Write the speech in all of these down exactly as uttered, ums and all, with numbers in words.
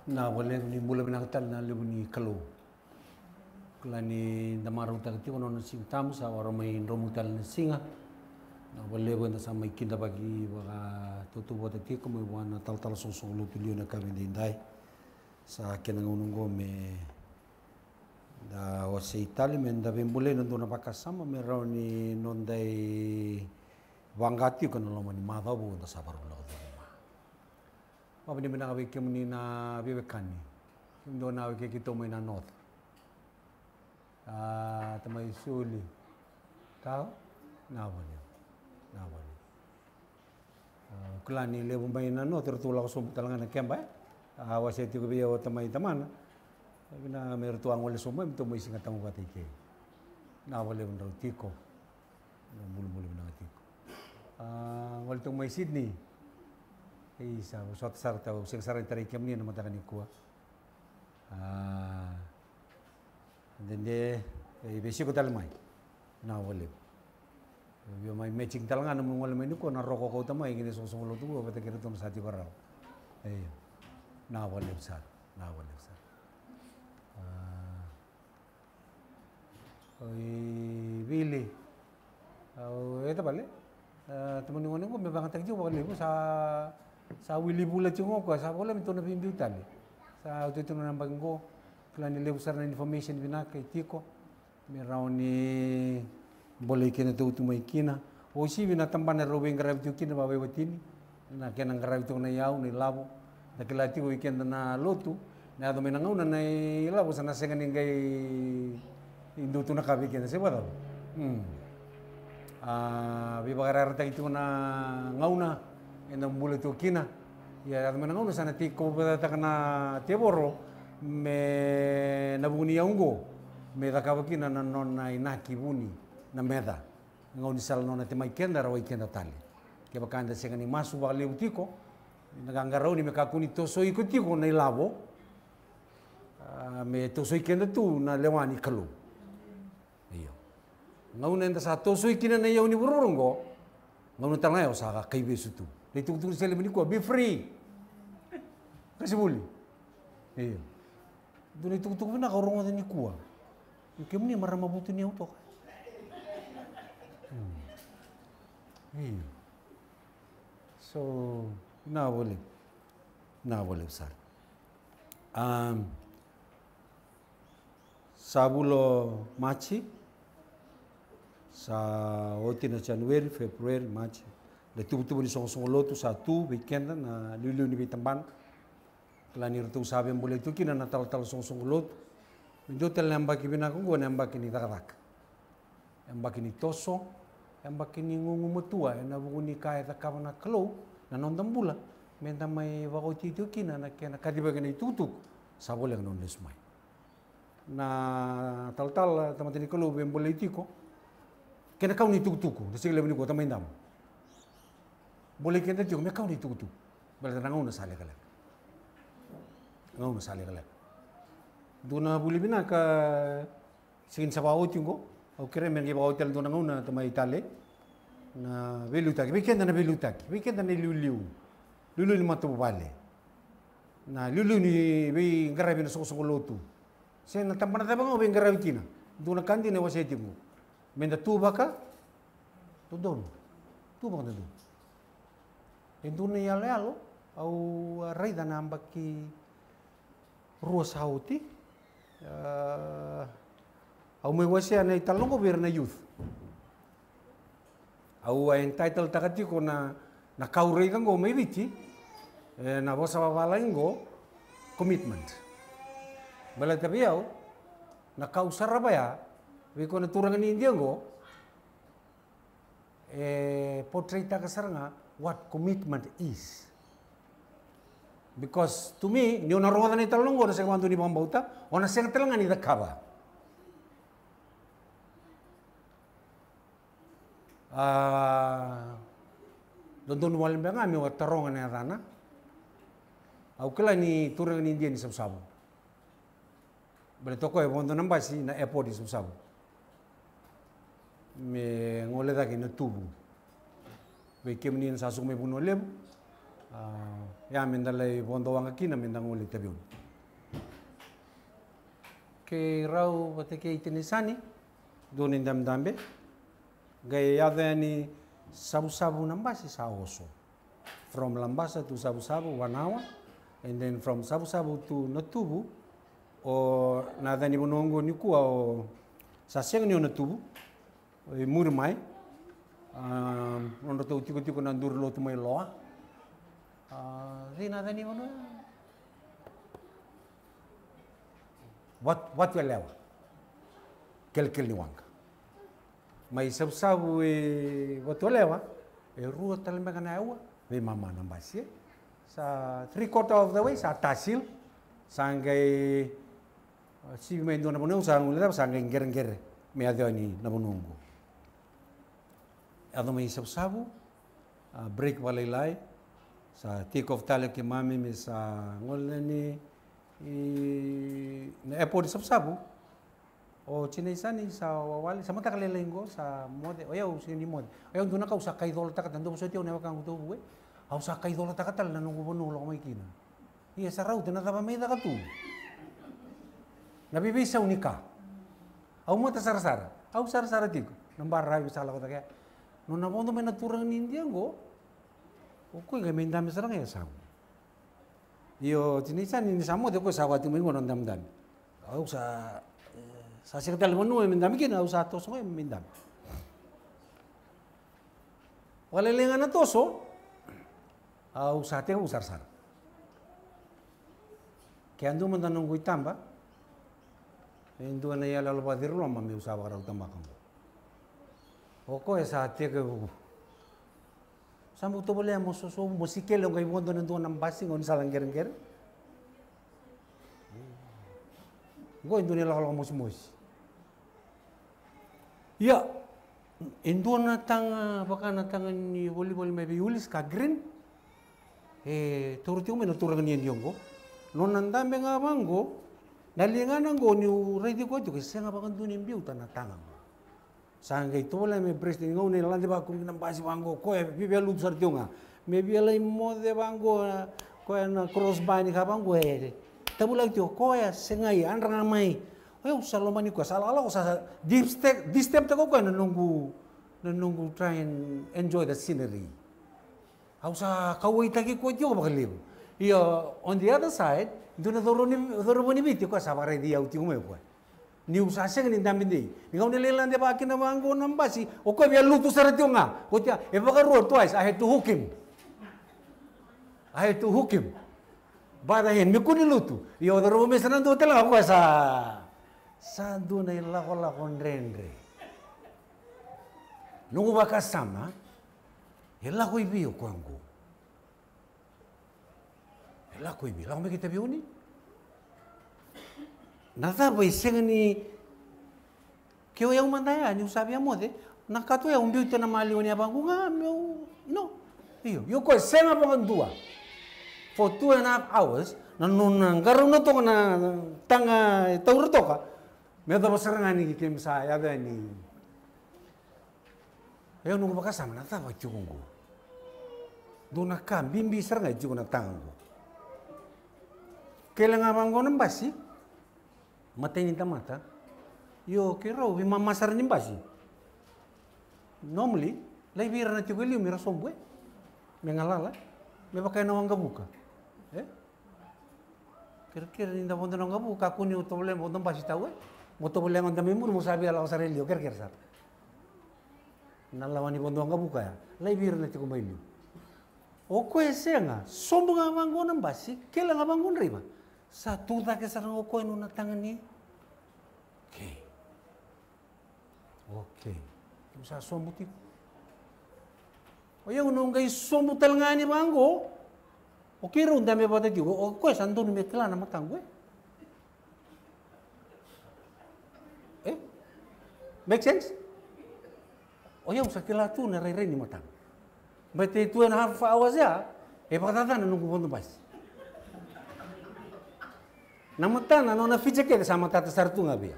Na valevu ni bula vinaka tale na levu ni Kalou. Kila ni da marautaka tiko na nona siga tabu, sa vara mai dromu tale na siga. Na valevu eda sa mai kidavaki vakatautauvata tiko mai vua na talatala soqosoqo lotu liu na ka vei daidai. Sa kena gauna oqo me da wasei tale, me da veibulai na dua na vakasama me rawa ni noda i vaqa tiko na loma ni macawa vou da sa vakarau lako curuma. Vakavinavinaka vei kemuni na veiwekani. Kemudou na wekei keitou mai na North. A, tamai Suli. Tau? Na vale. Na vale. A, kila ni levu mai na North, ratou lako sobu tale ga na keba, e? A, wasea tiko vei au o tamai tamana. Vina me ratou a gole sobu mai, me tou mai siga tamu vata i ke. Na vale drau tiko. Na bulubulu vinaka tiko. A, gole tou mai Sydney. Ei, sa vosota sara tau, sega sara ni tarai kemuni na mataka nikua. A, dede, e, veisiko tale mai. Na vale. Via mai matching tale ga na nomu gole mai nikua, na roko kauta mai, kei na soqosoqo lotu qo, vata kei ratou na sa tiko rawa. Io. Na vale sara, na vale sara. A, oi, Vili. Au, e tavale. A, tamani gone qo me vagataki tiko vakalevu, sa, sa wili vula tiko qo, sa vakavoleka me tou na veibiu tale. Sa oti oti na yabaki qo, kila ni levu sara na information vinaka e tiko. Me rawa ni bolei keda tu mai kina. O sivi na tabana rau veiqaravi tiko kina vakaveiwatini. Na kena qaravi tiko na iyau, na ilavo. Da kila tiko i keda na lotu, na yaco mai na gauna na ilavo sa na sega ni qai dua tu na ka vei keda, se vakacava? Hmm. A, veivakayarayarataki tiko na gauna eda bula tiko kina. Ia, yaco mai na gauna sa na tiko vakacataka na tevoro me na vuku ni iyau qo, me cakava kina na nona inaki vuni na meca. Gaunisala nona temaki keda, rawai keda tale. Kevaka eda sega ni masu vakalevu tiko, na qaqarauni me kakua ni tosoi iko tiko na ilavo, a, me tosoi keda tu na lewa ni Kalou. Io. Gauna eda sa tosoi kina na iyau ni vuravura oqo, gauna tale ga o sa kaivesu tu. Na itukutuku ni sele mai nikua, be free. Qase vuli. Io. Dua na itukutuku vinaka au rogoca nikua. Io, kemuni marama vutuniyau toka. Hmm. Io. So, na vole. Na vole sara. Um, sa vula o Maji, sa oti na January, February, Maji. Na tuvatuva ni soqosoqo lotu sa tu vei keda na liuliu ni veitabana. Kila ni ratou sa veibolei tu kina na talatala soqosoqo lotu. Me dua tale na yabaki vinaka oqo na yabaki ni cakacaka. Yabaki ni toso, yabaki ni gugumatua, ena vuku ni ka e cakava na Kalou, na noda bula, me da mai vakaoti tiko kina na kena kacivaki na itukutuku, sa voleka na nona lesu mai. Na talatala, tamata ni Kalou veibolei tiko, kena kau na itukutuku, na siga levu nikua tamai damu. Bolei keda tiko, me kau na itukutuku. Baleta na gauna sa lekaleka. Gauna sa lekaleka. Dua na vuli vinaka, Siga ni sa vakaoti oqo, au kerea me qai vakaoti tale dua na gauna tamai Tale. Na veiliutaki, vei keda na veiliutaki, vei keda na iliuliu. Liuliu ni matavuvale. Na liuliu ni veiqaravi na soqosoqo lotu. Se na tabana cava ga o veiqaravi kina. Dua na ka dina e wasea tiko. Me da tu vaka dodonu. Tu vaka dodonu. E dua na iyaloyalo, au a raica na yabaki rua sa oti. A, au mai wasea na italanoa oqo vei ira na youth. Au a entitle taka tiko na, na ka au raica oqo mai Viti, e, na vosa vavalagi oqo, commitment. Baleta vei au, na ka au sarava ya, vei koya na turaga ni Idia oqo, e portraytaka sara ga what commitment is. Because to me, ni o na rogoca na italanoa oqo, o na sega vakadua ni vakabauta, o na sega tale ga ni cakava. A, dodonu wale beka ga meu a taroga na yacana. Au kila ni turaga ni Idia ni Savusavu. Baleta o koya e vodo na basi na airport i Savusavu. Me gole cake na Tuvu. Vei kemuni na sa suka mai Vanua Levu. A, ya me da lai vodo waqa kina me da gole i Taveuni. Kei rau vata kei Tinisani, dua na idabedabe. Qai yaco yani Savusavu na basi sa oso. From Labasa to Savusavu, one hour. And then from Savusavu to Natuvu, o na yaca ni vanua oqo nikua o, sa sega ni o Natuvu, e muri mai. A, nodratou tikotiko na duri lotu mai Loa. A, cei na yaca ni vanua? Wat-, Watuelewa. Kelekele ni waqa. Mai Savusavu i Watuelewa, e rua tale beka na aua, veimama na basi, e. Sa three quarter of the way, sa tasil, sa qai, a, sivi mai dua na vanua, sa guilecava, sa qai qereqere me yaco yani na vanua oqo. Yaco mai Savusavu, a, break vakalailai, sa take off tale keimami me sa gole yani i na airport i Savusavu. O Tinisani sa wawale, sa mataka lailai qo, sa moce, o yau sega ni moce. O yau dua na ka au sa kaicolataka tale, dau vosoti au na wekaqu tauvu, e. Au sa kaicolataka tale na noqu vanua au lako mai kina. Ia sa rauta na cava mai caka tu. Na veiveisau ni ka. Au mata sarasara, au sarasara tiko. Na baravi sa lako cake. Nona vodo mai na turaga ni Idia qo. O koya qai mai dabe sara ga e sau. Io, Tinisani ni sa moce, o koya sa vaka tiko mai qo na dabedabe. Au sa, e, sa sega tale vanua me dabe kina, au sa toso ga me dabe. Vakalailai ga na toso, au sa tekivu sarasara. Ke a dua mada noqu itaba, e dua na iyaloyalo vakaciriloma meu sa vakarau tabaka qo. O koya sa tekivu. Sa bau tovolea mo sosovu, mo sikele, o qai vodo ena dua na basi, qo ni sala qereqere. Qo e dua na ilakolako mosimosi. Ia, e dua na taga, vaka na taga ni volivoli mai vei Woolies ka green. E taura tiko mai na turaga ni Idia qo. Nona dabe ga vaqo, na ligana qo niu raici koya tiko, e sega vakadua ni biuta na taga qo. Sa qai tovolea me president, gauna e lade vaqo ki na basi vaqo, koya via, via lutu sara tiko ga. Me via lai moce vaqo, koya na cross bar ni ka vaqo, e tavulaki tiko, koya segai, yadra ga mai. O yau sa lomani koya, sa lakolako, sa, sa disturb, disturb taka o koya na noqu, na noqu try and enjoy the scenery. Au sa kauwaitaki koya tiko vakalevu. Ia, on the other side, dua na cauravou ni, cauravou ni Viti, koya sa vakaraici au tiko mai o koya. Niu sa sega ni dabe dei. Ni gauna e lai lade vaka kina vaqo na basi, o koya via lutu sara tiko ga. Oti ya, e vakarua, twice, I had to hook him. I had to hook him by the hand. Me kua ni lutu. Ia o cauravou me sa na dua tale ga, o koya sa, sa dua na ilakolako dredre. Noqu vakasama, e lako i vei o koya qo? E lako i vei? Lako mai ki Taveuni? Na cava e sega ni, ke o yau mada ya, niu sa via moce, na kato yau biuta na maliwa ni yavaqu ga, meu, no. Io, io, o koya e sega vakadua. For two and a half hours, na nona qarauna toka na taga e taura toka. Me yacova sara ga ni keimami sa yaco yani. Ia noqu vakasama, na cava tiko qo? Dua na ka bibi sara ga e tiko na taga qo. Kele ga vaqo na basi, matai ni tamata. Io, keirau veimama sara ni basi. Normally, laivi ira na tiko e liu me ra sobu, e. Me galala, e. Me vaka ena waqavuka. E? Kerekere ni da vodo na waqavuka, kakua ni o tovolea vodo basi tau, e. Mo tovolea ga da mai muri, mo sa via lako sara e liu, kerekere sara. Na lawa ni vodo waqavuka ya, laivi ira na tiko mai liu. O koya e sega, sobu ga vaqo na basi, kele ga vaqo draiva. Sa tu cake sara ga o koya nona taga ni. Okay. Okay. Au sa sobu tiko. O yau au qai sobu tale ga yani vaqo. O keirau dabe vata tiko. O koya sa donu me kila na mataqu, e. E? Make sense? O yau sa kila tu na rairai ni matana. Baleta e two and a half hours ya, e vakacacana noqu vodo basi. Na matana, nona feature kece sa matata sara tu ga vei au.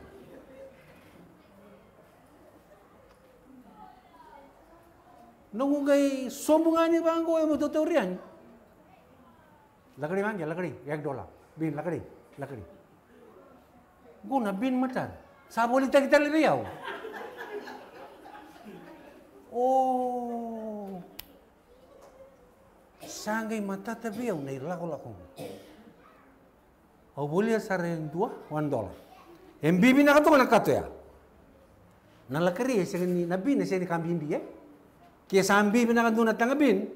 Noqu qai sobu ga yani vaqo, e, meu tautauri yani. Lako i vaqo, lako i, ek dollar. Bin, lako i, lako i. Qo na bin matana. Sa volitaki tale vei au. O. Sa qai matata vei au na ilakolako. Au volia sara e dua, one dollar. E bibi na katoka na kato ya. Na lakari e sega ni, na bin e sega ni ka bibi, e? Ke sa bibi na ka dua na taga bin,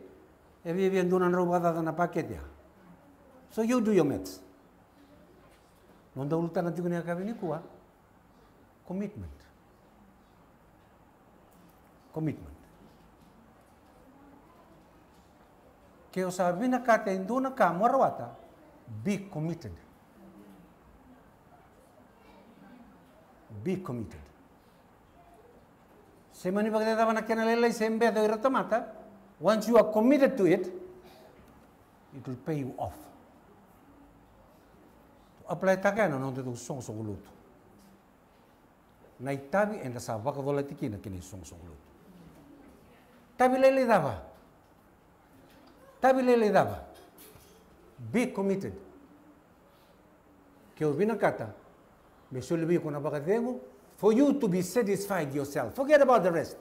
e via via dua na drau vakacaca na pakete ya. So you do your maths. Noda ulutaga tiko ni yakavi nikua. Commitment. Commitment. Ke o sa vinakata e dua na ka mo rawata, be committed. Be committed. Se mani vakacava na kena lailai se beca o ira tamata, once you are committed to it, it will pay you off. Apply taka ena noda soqosoqo lotu. Na itavi eda sa vakacolati kina kina isoqosoqo lotu. Tavi lailai cava? Tavi lailai cava? Be committed. Ke o vinakata me soli vei iko na vakacegu, for you to be satisfied yourself. Forget about the rest.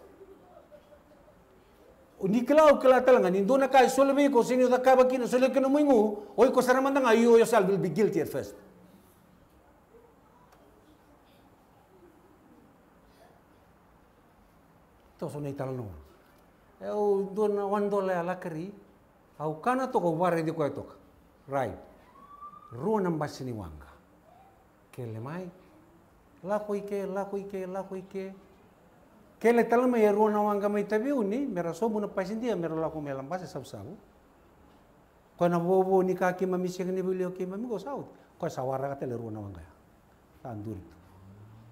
O ni kila, au kila tale ga ni dua na ka e soli vei iko, se ni o cakava kina, soli kina mo igu, o iko sara mada ga, you yourself will be guilty at first. Toso na italanoa. E au dua na one dollar ya lakari. Au kana toka, au vakaraici koya toka. Right. Rua na basi ni waqa. Kele mai. Lako i ke, lako i ke, lako i ke. Kele tale mai e rua na waqa mai Taveuni, mera sobu na pasidia, mera lako mai Labasa, Savusavu. Koya na vovo ni ka keimami sega ni veiliu keimami qo sa oti. Koya sa waraka tale rua na waqa ya. Sa duri tu.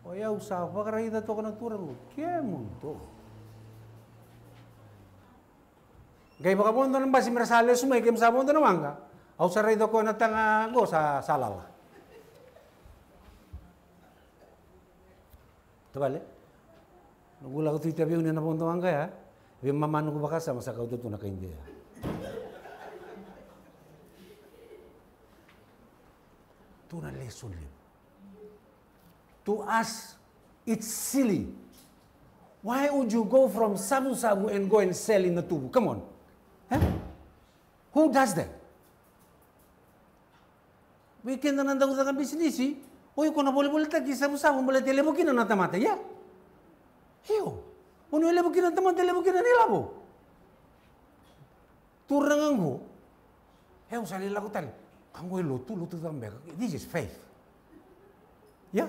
O yau sa vakaraica toka na turaga qo. Kemudou. Qai vakavodo na basi mera sa lesu mai, keimami sa vodo na waqa. Au sa raica koya na taga qo sa, sa lala. Tavale. Noqu lako tu i Taveuni na vodo waqa ya. Veimama noqu vakasama sa kauta tu na kai Idia. Tu na lesoni levu. To us, it's silly. Why would you go from Savusavu and go and sell in Natuvu? Come on. Eh? Who does that? Vei keda na dau caka bisinisi, o iko na volivolitaki Savusavu baleta e levu kina na tamata, ia? Io. O ni o levu kina na tamata, e levu kina na ilavo. Turaga qo, e au sa lai lako tale. Ka qo e lotu, lotu cava beka? This is faith. Ia?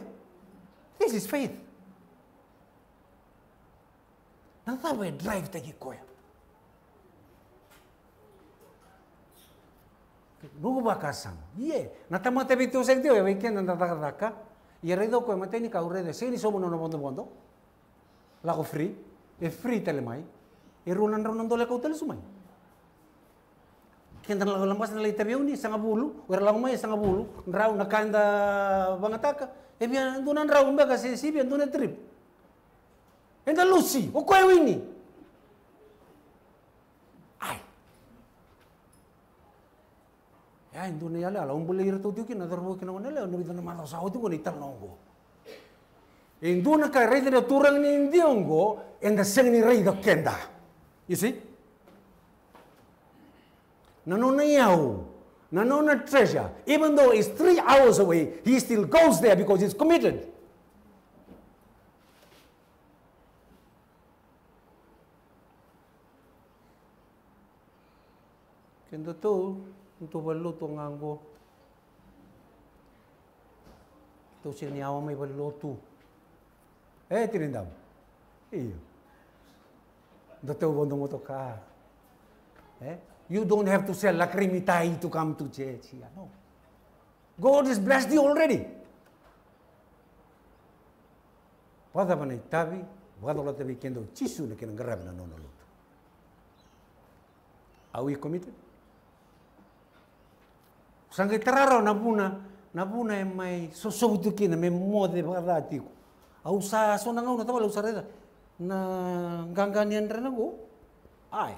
This is faith. Na cava e drive-taki koya? Noqu vakasama. Ia, na tamata veitosoyaki tiko ya vei keda na cakacaka. Ia raica o koya, matai ni ka au raica, sega ni sauma na nona vodovodo. Lako free. E free tale mai. E rua na drau na dola e kau tale su mai. Keda na lako Labasa na lai Taveuni, sagavulu, o ira lako mai e sagavulu, drau na ka eda vagataka, e via dua na drau beka se sivia dua na trip. Eda lusi, o koya e wini. Ai. Ia, e dua na iyaloyalo au bolei iratou tiko kina na cauravou kei na goneyalewa ena vica na macawa sa oti qo na italanoa qo. E dua na ka e raica na turaga ni Idia qo, eda sega ni raica keda. You see? Na nona iyau, na nona treasure, even though it's three hours away, he still goes there because he's committed. Kedatou, tou valelotu ga qo. Tou sega ni yawa mai valelotu. E, Tinidamu. Io. Datou vodo motoka. E? You don't have to sell lakri mitai to come to church. Ia, no. God has blessed you already. Vakacava na itavi vakacolata vei keda o Jisu na kena qaravi na nona lotu? Are we committed? Sa qai tara rawa na vuna, na vuna e mai sosovu tu kina me moce vakaca tiko. Au sa so na gauna tavale au sa raica na qaqa ni yadra na qo. Ai.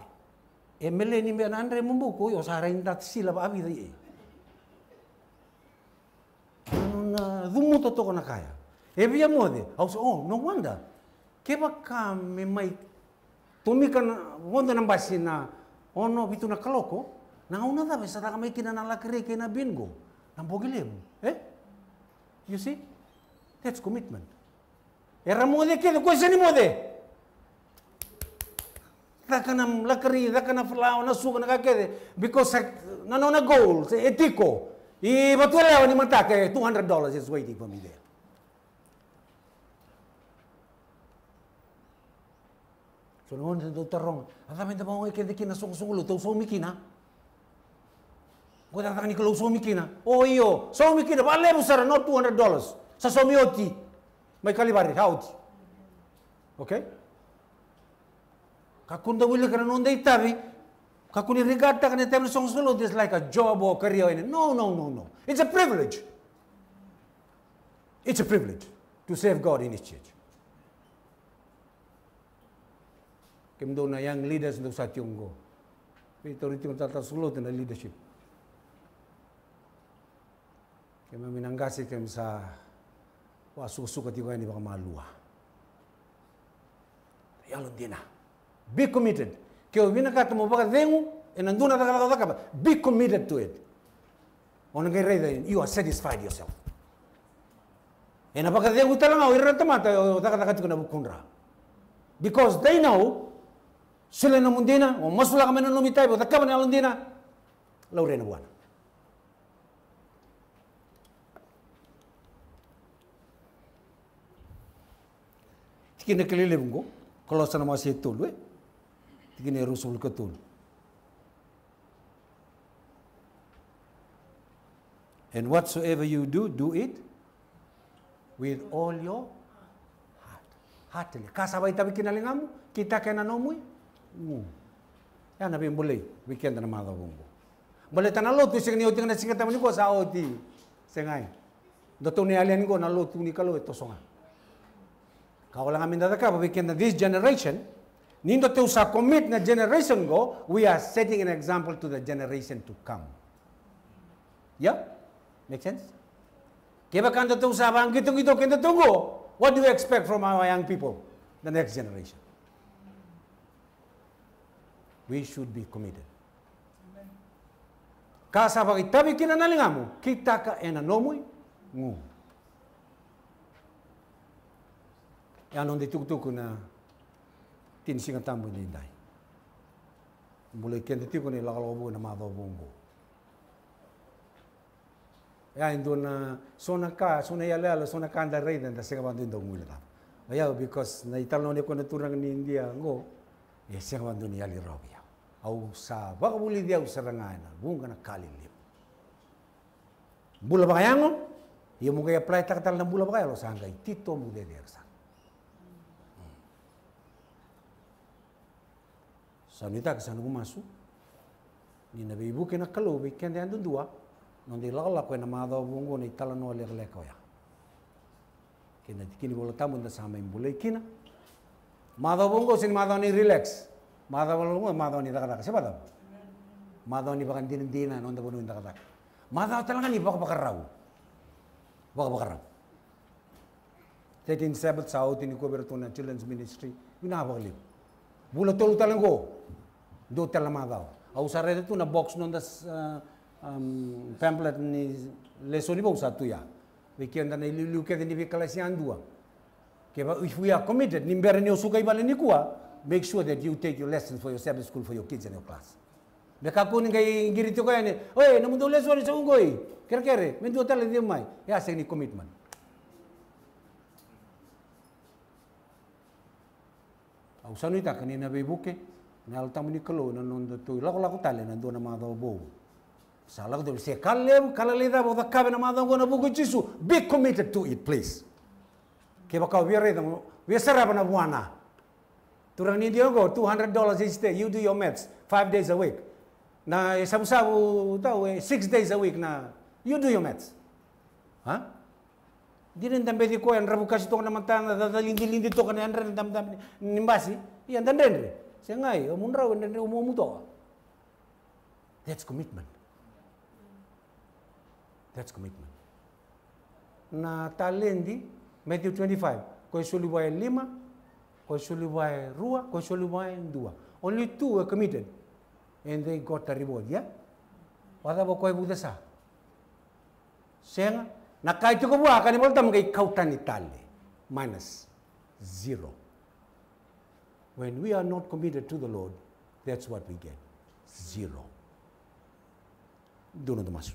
E meleni beka na yadra e mubuku, io sa rai dati sila vakavica i e. Na nona cumu totoka na kaya. E via moce, au sa, oh, no wonder. Kevaka me mai tomika na, vodo na basi na ono, vitu na kaloko, na gauna cava e sa caka mai kina na lakari kei na bingo? Na bogi levu, e? You see? That's commitment. Era moce kece, ko e sa ni moce. Caka na lakari, caka na falawa, na suka, na ka kece. Because sa, na nona goal, e tiko. I Vatuelewa ni mataka, e two hundred dollars is waiting for me there. So na gauna dau taroga, a cava eda vakaogai kece kina na soqosoqo lotu, au saumi kina. Ko cakacaka ni Kalou, saumi kina. O io, saumi kina, vakalevu sara, not two hundred dollars. Sa saumi oti. Mai Kalivari, sa oti. Okay? Kakua ni da wilika na noda itavi. Kakua ni regard-taka na itavi ni soqosoqo lotu, it's like a job or career. No, no, no, no. It's a privilege. It's a privilege to serve God in His church. Kemudou na young leaders dou sa tiko qo. Veitauri tiko na talatala soqosoqo lotu, na leadership. Keimami na qase, keimami sa vakasukasuka tiko yani vakamalua. Yalodina. Be committed. Ke o vinakata mo vakacegu ena dua na cakacaka o cakava, be committed to it. O na qai raica you are satisfied yourself. Ena vakacegu tale ga o ira na tamata o cakacaka tiko ena vukudra. Because they know, solia na nomu dina, o masulaka mai na nomu itavi, o cakava na yalodina, laurai na vuana. Tikina kilai levu qo, Kolosa na wase e tolu, e? Tikina e ruasagavulu ka tolu. And whatsoever you do, do it with all your heart. Heartily. Ka sa vakaitavi kina na ligamu, kitaka ena nomu igu. Ya na veibolei vei keda na macawa oqo. Baleta na lotu e sega ni oti ga na Siga Tabu nikua sa oti. Segai. Datou na yali yani qo, na lotu ni Kalou e toso ga. Ka wale ga me da cakava vei keda this generation. Ni datou sa commit na generation qo, we are setting an example to the generation to come. Yeah? Make sense? Kevaka datou sa vaqitoqito kedatou qo, what do you expect from our young people, the next generation? We should be committed. Ka sa vakaitavi kina na ligamu, kitaka ena nomu igu. Ya noda itukutuku na tini Siga Tabu edaidai. Bulai keda tiko na ilakolako vou ena macawa vou oqo. Ya e dua na so na ka, so na iyaloyalo, so na ka da raica, da sega vakadua ni dau guilecava. O yau, because na italanoa ni ko na turaga ni Idia oqo, e sega vakadua ni yali rawa vei au. Au sa vakavulici au sara ga ena vuqa na ka lelevu. Bula vakayago, ia mo qai apply-taka tale na bula vakayalo, sa qai titobu cecere sara. Sa nuitaka, sa noqu masu ni na veivuke na Kalou vei keda yadudua, noda ilakolako ena macawa vou oqo, na italanoa lekaleka oya. Kei na tikina iVolatabu da sa mai bulai kina. Macawa vou oqo sega ni macawa ni relax. Macawa vou oqo macawa ni cakacaka, se vakacava? Macawa ni vakadinadina na noda vanua ni cakacaka. Macawa tale ga ni vakavakarau. Vakavakarau. Thirteen Sabbath sa oti nikua vei iratou na Children's Ministry. Vinaka vakalevu. Vula tolu tale qo, dua tale na macawa. Au sa raica tu na box noda, uh, um, pamphlet ni lesoni vou sa tu ya. Vei keda na iliuliu kece ni veikalasi yadua. Keva, if we are committed, ni bera ni o suka i vale nikua, make sure that you take your lessons for your Sabbath school for your kids and your class. Me kakua ni qai qiri tiko yani, "Oi, nomudou lesoni sa qo, kerekere, me dua tale ni cici mai." E a sega ni commitment. Au sa nuitaka ni na veivuke na Yalo Tabu ni Kalou ena nodatou ilakolako tale ena dua na macawa vou. Sa lako tale, se ka levu, ka lalai cava o cakava ena macawa oqo ena vuku i Jisu, be committed to it, please. Kevaka o via raica, via sarava na vuana. Turaga ni Idia oqo, two hundred dollars each day, you do your maths, five days a week. Na isavusavu tau e six days a week na, you do your maths. Ha? Dina ni da beci koya, yadra vukasi toka na matana, cacalidilidi toka na yadra, na dabedabe ni, ni basi. Ia da dredre. Segai, o mudrau e dredre, o mumu toka. That's commitment. That's commitment. Na taledi, Matthew twenty-five. Ko e soli vua e lima, ko e soli vua e rua, ko e soli vua e dua. Only two were committed. And they got a reward, yeah? Vakacava ko e vucesa? Sega. Na ka e tiko vua, ka ni Vola Tabu qai kau tani tale. Minus. Zero. When we are not committed to the Lord, that's what we get. Zero. Dua na noda masu.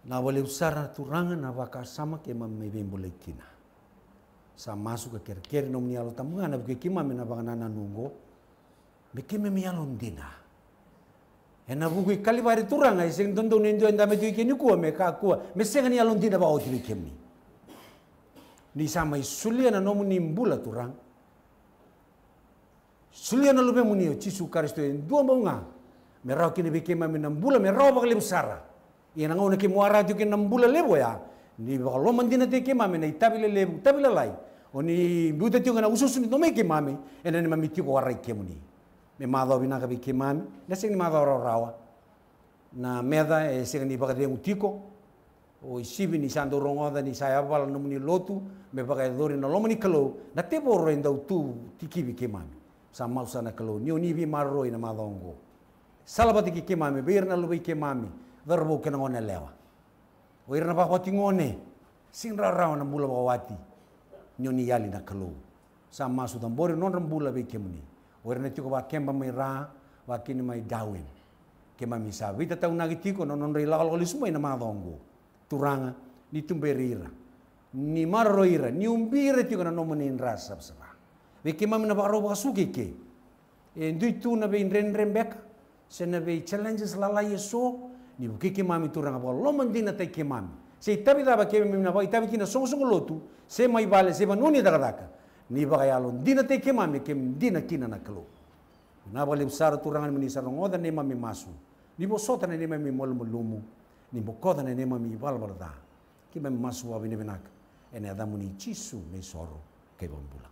Na vakalevu sara Turaga na vakasama keimami mai veibulai kina. Sa masu ka kerekere nomuni Yalo Tabu ga na vukei keimami na vakanananu oqo. Me keimami yalodina. Ena vuku i Kalivari Turaga, e sega ni dodonu e dua e dabe tu i ke nikua me kakua me sega ni yalodina vakaoti vei kemuni. Ni sa mai solia na nomuni bula Turaga. Solia na Luvemuni o Jisu Karisito e dua bau ga me rawa kina vei keimami na bula me rawa vakalevu sara. Ia na gauna keimami waraka tiko kina na bula levu oya, ni vakalomadinataki keimami ena itavi lelevu, itavi lalai. O ni biuta tiko ga na usuusu ni domoi keimami ena neimami tiko waraki kemuni. Me macawa vinaka vei keimami, na sega ni macawa rawarawa. Na meca e sega ni vakacegu tiko. O Isivi ni sa dau rogoca ni sa yavala na nomuni lotu me vakayacori na loma ni Kalou, na tevoro e dau tu tikivi keimami. Sa masu sara na Kalou ni o ni veimaroroi na macawa oqo. Salavata kei keimami vei ira na luvei keimami, cauravou kei na goneyalewa. O ira na vakawati gone, sega ni rawarawa na bula vakawati ni o ni yali na Kalou. Sa masu cabori nodra bula vei kemuni. O ira na tiko vakakeba mai Ra, vakakina mai Darwin. Keimami sa veitataunaki tiko na nodra ilakolako lesu mai na macawa oqo. Turaga, ni tuberi ira, ni maroroi ira, ni ubi ira tiko na nomuni dra savasava. Vei keimami na vakarau vakasuka i ke. E dui tu na veidredre beka se na vei challenges lalai eso, ni vukei keimami Turaga, vakalomadinataki keimami. Se itavi cava keimami na vakaitavi kina, soqosoqo lotu, se mai vale, se vanua ni cakacaka, ni vakayalodinataki keimami, keimami dina kina na Kalou. Vinaka vakalevu sara Turaga ni moni sa rogoca na neimami masu, ni vosota na neimami malumalumu, ni bokoca na neimami ivalavala ca. Keimami masu vakavinavinaka ena yacamuni Jisu na iSoro kei Vakabula.